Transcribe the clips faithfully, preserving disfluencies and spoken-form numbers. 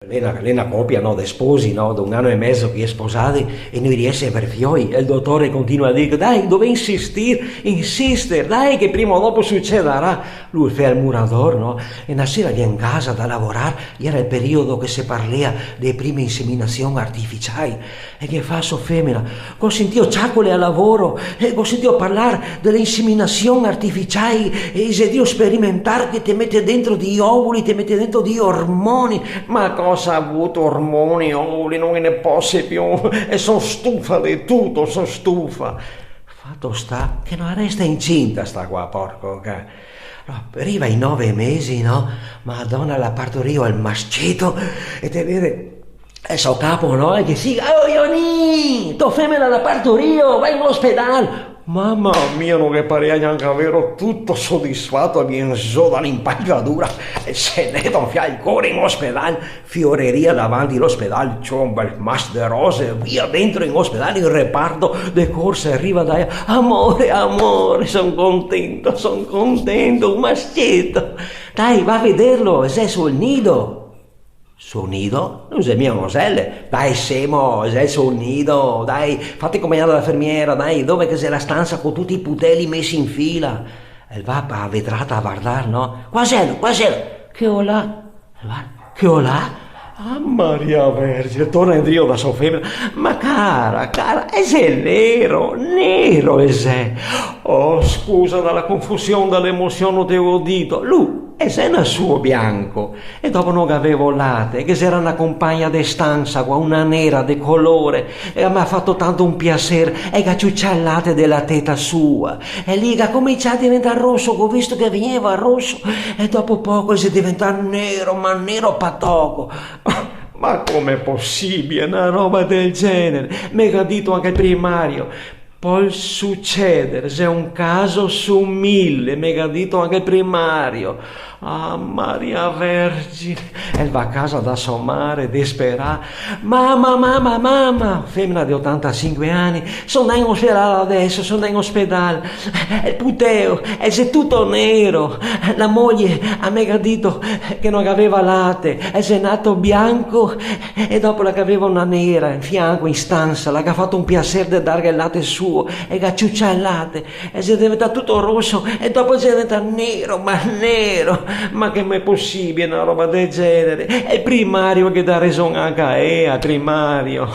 L'è na, l'è na copia, no, de sposi, no, de un ano e mezo che i è sposai e no i riese a aver fioi. E el dotore continua a dir: "Dai, dovè insistir, insister, dai che prima o dopo sucedarà." Lu el fea el murador, no? E na sera el vien casa da lavorar, iera el periodo che se parlea de prime inseminasion artificiai. E che fa so femena? "Go sentìo ciacole al lavoro, e go sentìo parlar de le inseminasion artificiai, e i xe drio sperimentar che te mete dentro dei ovuli, te mete dentro dei ormoni." "Ma cosa vuto ormoni, ovuli, no ghe ne poso più, e son stufa de tuto, son stufa." Fato sta che no la resta incinta sta qua, porco ca. No, riva i nove mesi, no? Madona, la partorìo el masceto, e te vede el so capo, no? E che sì: "Oh, Ionì, to femena la partorìo, va in ospedal." Mama mia, no ghe parea gnanca vero, tuto sodisfato, vien zo da l'impalcadura e se ne tonfia el core in ospedal. Fioreria davanti l'ospedal, ciò, un bel mas de rose, via dentro in ospedal, in reparto, de corsa, riva da ea: "Amore, amore, son contento, son contento, un masceto." "Dai, va a vederlo, xe sul nido." "Sul nido? No xe mia un osel." "Dai, semo, xe sul nido, dai, fate compagnar da la fermiera, dai, dove che xe la stansa co tuti i puteli mesi in fila?" El va pa la vetrata a vardar, no? "Qua xelo, qua xelo." "Che olà?" "Che olà?" "Ah, Maria Vergine!" Torna indrio da so femena: "Ma cara, cara, el xe nero, nero el xe." "Oh, scusa, da la confusion, da l'emosion no te go dito. Lu el xe nasuo bianco, e dopo no gavevo late, che ghe xera na compagna de stansa qua, una nera de colore, e me ga fato tanto un piaser, e ga ciucià el late de la teta sua. E lì ga comincià a diventar roso, go visto che vegneva roso, e dopo poco el xe diventà nero, ma nero patoco." "Ma come xe posibile na roba del genere?" "Me ga dito anca el primario. Pol suceder, xe un caso su mile, me ga dito anca el primario." "Ah, Maria Vergine!" El va casa da so mare, desperà: "Mama, mama, mama!" "Femena de otantasinque ani." "Son ndà in ospedal adeso, son ndà in ospedal. El puteo, el xe tuto nero. La moglie la me ga dito che no gaveva late, el xe nato bianco, e dopo la gaveva una nera in fianco, in stansa, la ga fato un piaser de darghe el late suo, e ga ciucià el late, e xe diventà tuto roso, e dopo xe diventà nero, ma nero. Ma come xe posibile na roba del genere? E el primario ghe dà reson anca a ea, el primario."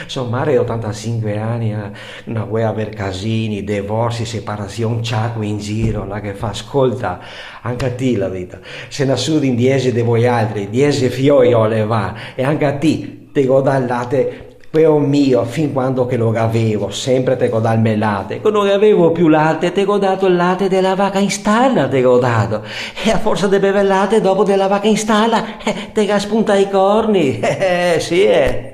So mare, otantasinque ani, eh, no vol aver casini, divorsi, separasion, ciaco in giro, la ghe fa: "Scolta, anca ti, la vita, xe nasuo in diese de voialtri, diese fioi go levà, e anca ti te go dà el late, queo mio, fin quando che lo gavevo, sempre te go dà el me late. Quando no gavevo più late, te go dato el late de la vaca in stala, te go dato. E a forsa de bever el late dopo de la vaca in stala, eh, te ga spuntà i corni." "Eh, eh, sì, eh."